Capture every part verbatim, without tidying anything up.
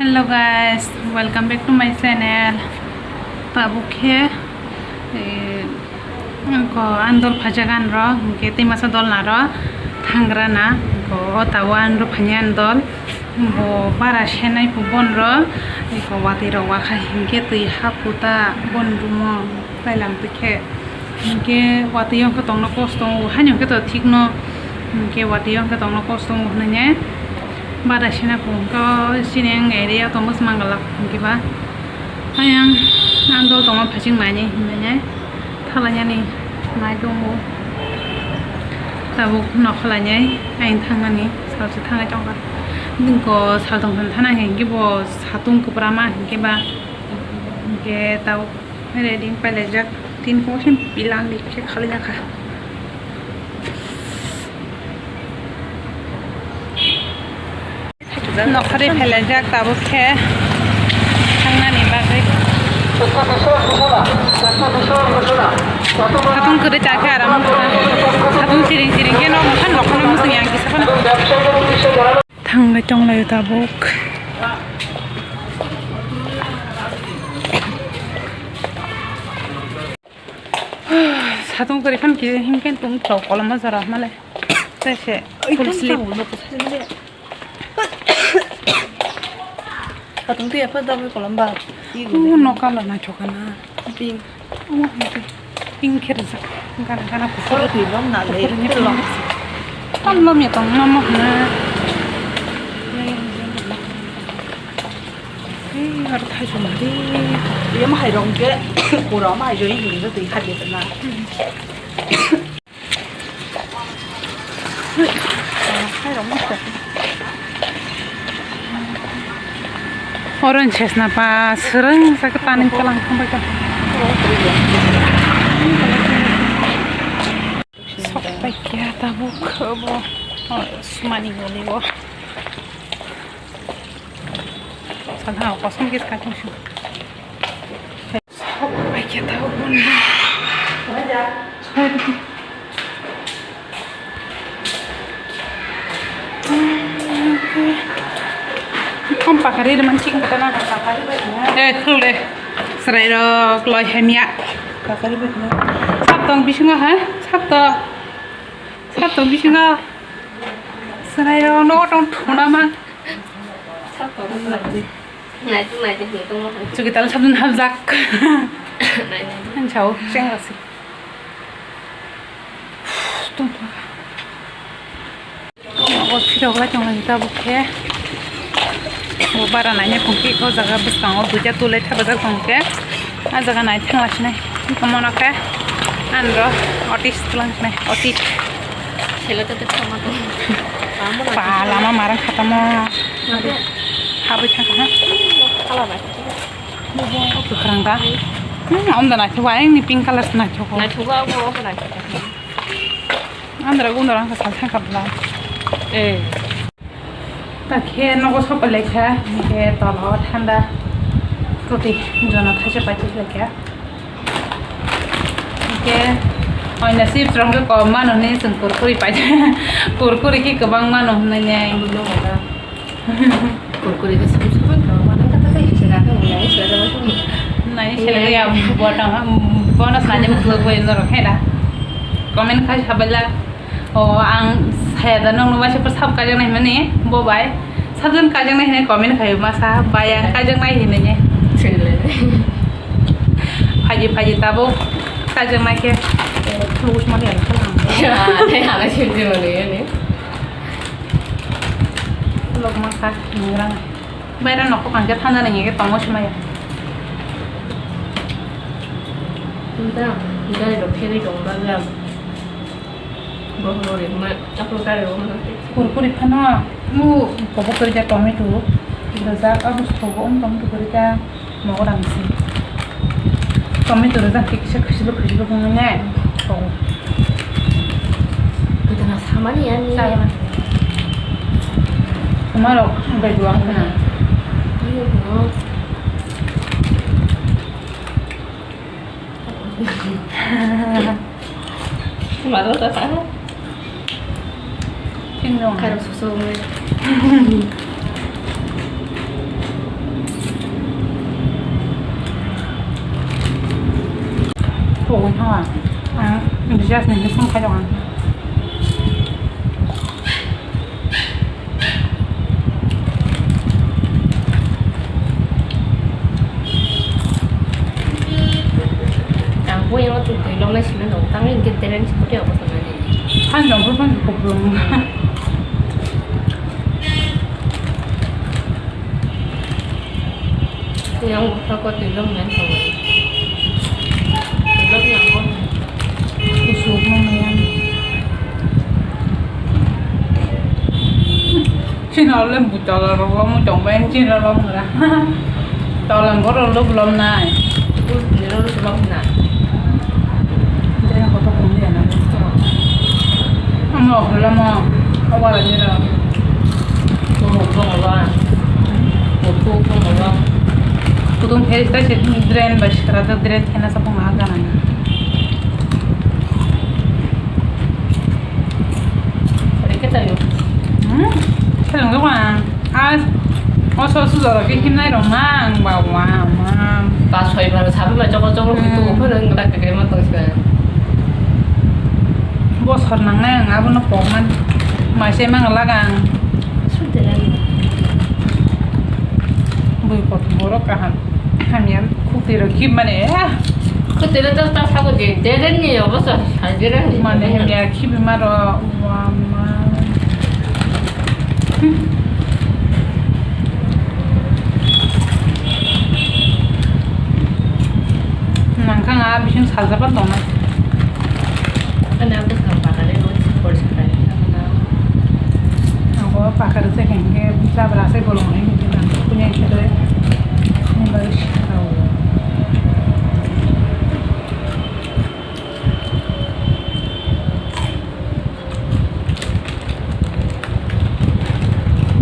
Hello guys, welcome back to my channel. Tabuk khe, eh, ko andol phajagan ro, hingke tei masa dol naro thangra na, ko o tawa andro phanya andol, bo bara senai pu bon ro, ko watwi rok wakha hingke twi hapu ta bon rumo tailam twi khe. Hingke watwi yong khe tongna kosto wngo, haino hingke to thik no, hingke watwi yong khe tongna kosto wngo hwnwi ne. Bada sina phung khe chini ang area tongma se mangalak hingke ba. Ayang ang dol tongma phasing naini hinwi ne. Thala yani nai tongo. Tabuk nokha lainai ayang thangnani salsa thangnai tongkha. Ningko sal tongthani thana hingke bo satung kwbra ma hingke ba. Hingke tabuk Ready wng pailaijak, tin kosem pilang ni khe khalijakha. Nokharwi phailaijak tabuk khe thangnani bagwi. Satung kwrwi chakhe aram wngkha. Satung siring siring khe nok mokhan rok kheno mwswng yang kisa phano. Thanglai tonglaio tabuk. Satung kwrwi phano kisa himkhe tong tong koloma jora hwnle. Tei se full sleeve. Satung twi epha dagwi kolom ba. Uno color naithok kana. Pink. Omo hai khe pink khe rijak. Gana gana kuphur. Kuphur ni pink. Tamo ya tong mama hana. Ei, aro thaichung di. Iya ma hai rong ke. Pura ma hai joi ni twi kha de na. Orange sesna pa swrwng sa kwtani kalang thangbai ka. Sok pai kya tabuk bo. Oh, sumani goli bo. Salha kosom kis ka chung. Sok pai kya tabuk bo. Kom pakari de mancing kata na. Eh, khule. Serai rok loi hamya. Pakari bai khna. Sap tong bisingo ha? Sap to. Sap tong bisingo. Serai rok no tong thuna ma. Sap tong. Nai tu nai de hni tong. Chuki tal sabun habjak. Nai nai. Ang chao, cheng rasi. Tong thuna. O phirok lai tong lai tabuk khe. Bo bara naina phung khe o jaga bwskango duita twi lai thapajak tong khe. A jaga nai thang lai sinai. Omono khe andro otis twlang sinai. Otis. Selo to tongma tong. Ba lama marang khatamo. Habwi thang kha. Kala bai. Kwkhwrang da. Hmm, omda naithok ba, ayang ni pink color se naithok. Naithok ba, obo, obo naithok. Andra gundra wngkha sal thangkha bwla. Eh. Ta khe nogo sopai lai kha, hingke tolo thanda. Kwtwi jono thaisa paithak lai kha. Hingke oina chips rok khe kom mano hinwi chwng kurkuri paithak. Kurkuri khe kwbang mano hinwi ne. Kurkuri khe sum sum kha, mano kata khe sega khe nai sega khe. Nai sega ya, bono, bono sani mutluk bai norok khe da. Comment khai sabaila. O ang saya da nong nungma se sab kajak nai mani bo bai. Sabjon kajak nai hinwi comment khai masa bai ang kajak nai hinwi ne. Phaji phaji tabuk kajak nai khe. Lubus mani ang khalang. Ya, tei hala sibdi mani ya ni. Lok masa nungrang. Baira nokho kangkhe thanda nang ye tongo se maya. Tunda gari rok pherwi tongo ba gram. Bohoro ri hwnma aphuru gari rok hwnma. Kurkuri phano mu kobo kwrwi jak tomato. Rijak abo sobo wng tomato kwrwi jak. Nogo dang si. Tomato rwjak khe kisa khwchwlwk khwchwlwk wngwi nai. Kwtana samani ani. Chaya. Tomato bai duang na. Iyo, no. Maro ta sa. Chingno. Karo susu ngai. Ang just nini phone khai dong ang. Ang bo yang tu twi lom nai simi dong, tang ni git teren si putih apa tu nani. Han jong pun pun kuplung. Yang buka ko twi lom nai song. Twi lom yang ko. Kusuk nang yang. Chini ole butola rok lomu tong bai, chini rok lomu ra. Tola borok rok lom nai. Bus ni rok lom nai. Dre koto kong dia na. Amo lomo, awala ni rok. Kutung phe ta se drain bai sikra ta drain khena sa phung ha gana. Ore ke tayo. Hmm? Seleng ko ang. As oso oso jora ke himnai rong mang ba wa ma. Ta soi bar sabu ma chokol chokol hui tu pho nang ta ke ma tong sika. Bosor nangnai ang abono pokman. Maise mang lagang. Sudela. Bui kot borok kaham. Hamya khukti rok khib mane. Khukti rok ta ta sago de. Deren ni obo sa. Deren ni. Mane hamya khib maro. Wa ma. Nangkha nga bising saljapan tongma. Ano bwskango bakari rwi si porisa kari kha na. Abo bakari se khe hwnkhe jabra se bolong hai hwnkhe nang kunya khe tei nang bagwi sikha o.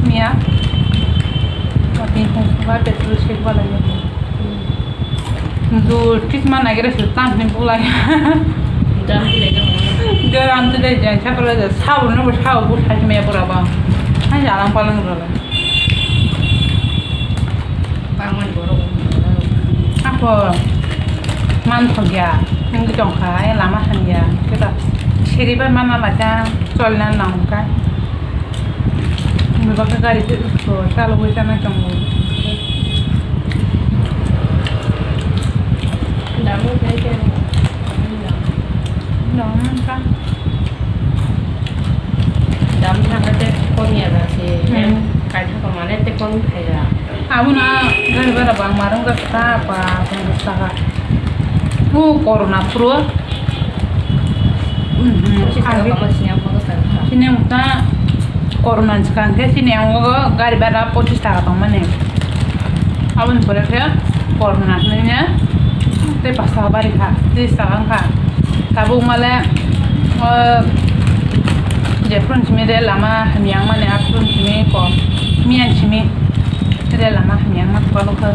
Miya. Wati hong ba petrol se balai. Dul, kisma nagere se tan ni bulai. Dam ti lege mo. Garam tu dai jan sa kala ja sa bu no sa bu sa me pura ba. Hai jalan palang ro. Bangman borok. Ako man thok ya. Ngi tong kha, ai lama han ya. Kita siribar mana la ka, chol na nang ka. Ngi ba ka gari te ko chalo wi ta na tong. Damu kai ke. Damu ka. Dam thangkhe tei kom ya ba se, hmm, kaitha tongmani tei kom thaiya. Aboni gari bara bangma rwngjak ta ba ponchash taka. O corona phuru. Mhm. Ponchash taka age tongma sini ang ponchash taka kha. Sini ang ta corona ni swkang khe sini ang o gari bara pochis taka tongmani. Aboni pore khe corona hwnwi tei pas taka bari kha, tris taka wng kha. Tabuk male, o, jephuru simi rel lama hamya wngmani, aphuru simi ko, miyan simi rel lama hamya wngma kwbalo khe.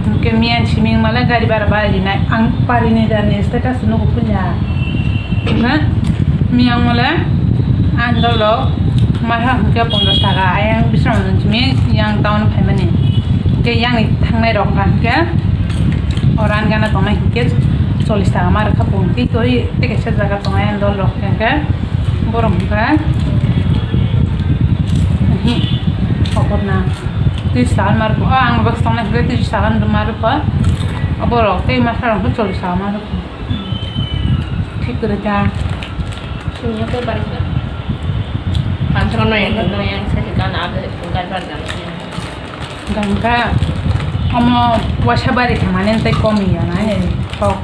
Hwnkhe miyan simi wngmale gari bara bari rinai, ang parini jani status nugo puila. Hwnkhe miyan wngmale ang dolok masa hwnkhe ponchash taka, ayang bisramon simi yang town phaimani. Hwnkhe yang thangnai rok hwnkhe oro ani gana tongnai hwnkhe chollish taka ma rwkha pung twi twi. Tei kaisa jaga tongo ayang dol rok hwnkhe borok hwnkhe hi kokorna tris taka ma rwkha. O ang bwskango hwnkhe tris taka ma rwkha. Borok tei masa rok hwnkhe chollish taka ma rwkha. Thik kwrwi ta. Sini tei bari kha. Pansa no yang no yang sa kan ada kan bar jam. Gangka omo waisa bari thangmani tei komi ya na he thok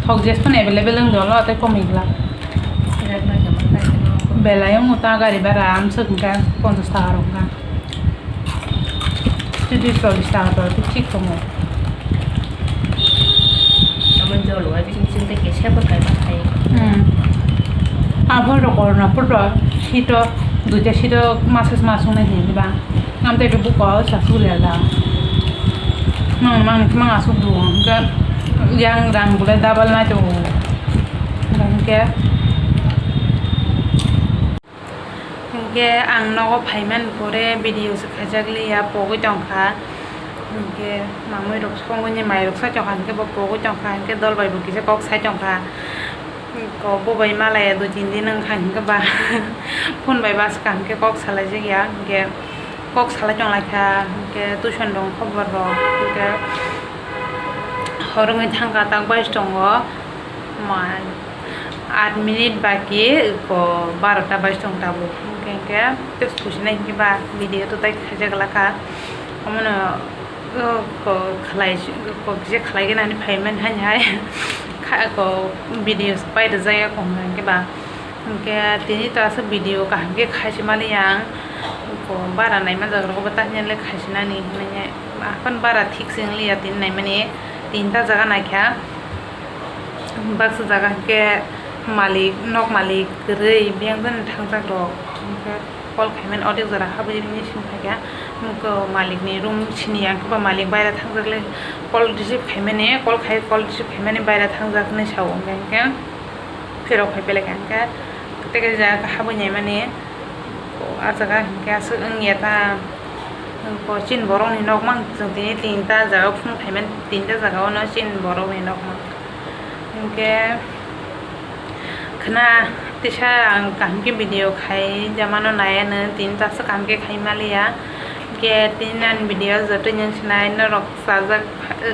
thok jes phano available wng dolo tei komi glak. Belai wng ta gari bara amswk hwnkha ponchash taka rok wngkha. Twiwi chollish taka to thik tongo. Amo jol wai bising bising tei kisa bo kaima khai. Hmm. Abo rok corona photo sito duita sito massage masung nai hinwi ba. Amtwi buko sa sulia da. Mang mang mang asuk bu ga yang rang bule double na to. Rang ke. Hwnkhe ang nogo phaimani pore video se khaijak liya pogwi tongkha. Hinkhe mamui rok songwi ni mai rok sai tongkha, hinkhe bo pogwi tongkha, hinkhe dol bai bo kisa kok sai tongkha. Ko bo bai malaya dui tin din wngkha, hinkhe ba phone bai baskha, hinkhe kok salai jak ya, hinkhe kok salai tong lai kha, hinkhe tuition rok khobor rok, hinkhe hor wngwi thang kha, tak bai tongo. Ma, aat minute baki ko barota bai tong tabuk. Hinkhe, hinkhe, tei kuchina hinkhe ba video to tai khaijak laka. Omono, o, ko khlai, ko kisa khlai gana ni phaiman hani hai. Kha, ko video pai rwjak ya ko hinkhe ba. Hinkhe tini to aswk video kaham khe khaisi mani ang. Ko bara naima jaga rok bo ta hinle khaisi nani hinwi. Aphano bara thik se wng liya tini naimani. Tinta jaga naikha. Baksa jaga hinkhe malik, nok malik kwrwi biyang jani thangjak rok. Hinkhe call khaimani audio jora habwi bini simi phaikha. Hinkhe malik ni room sini ang khe ba malik baira thangjak le call receive khaimani, call khai, call receive khaimani baira thangjak hinwi sao. Hinkhe phirok phai belai kha hinkhe tei kaisa jaga habwi naimani. O jaga hinkhe aswk wngya ta. Chini borokni nokmang chwng tini tinta jaga phunuk phaimani, tinta jaga o no chini borokni nokmang. Hinkhe khna tisa ang kaham khe video khai jamano nai ano, tini ta aswk kaham khe khai maliya. Hinkhe tini ani video joto nung sinai norok chajak,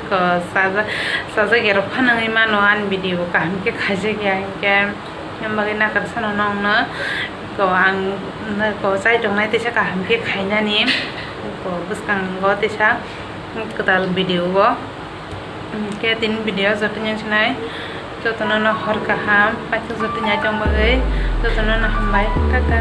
ko chajak, chajak ya rok phano wngwi mano ani video kaham khe khaijak ya hinkhe. Yang bagwi nakarsa no nongno ko ang ko chai tongnai tisa kaham khe khainani ko bwskango tisa kwtal video o. Hinkhe tini video joto nung sinai jotono no hor kaham paithak joto nai tong bagwi jotono no hambai tata.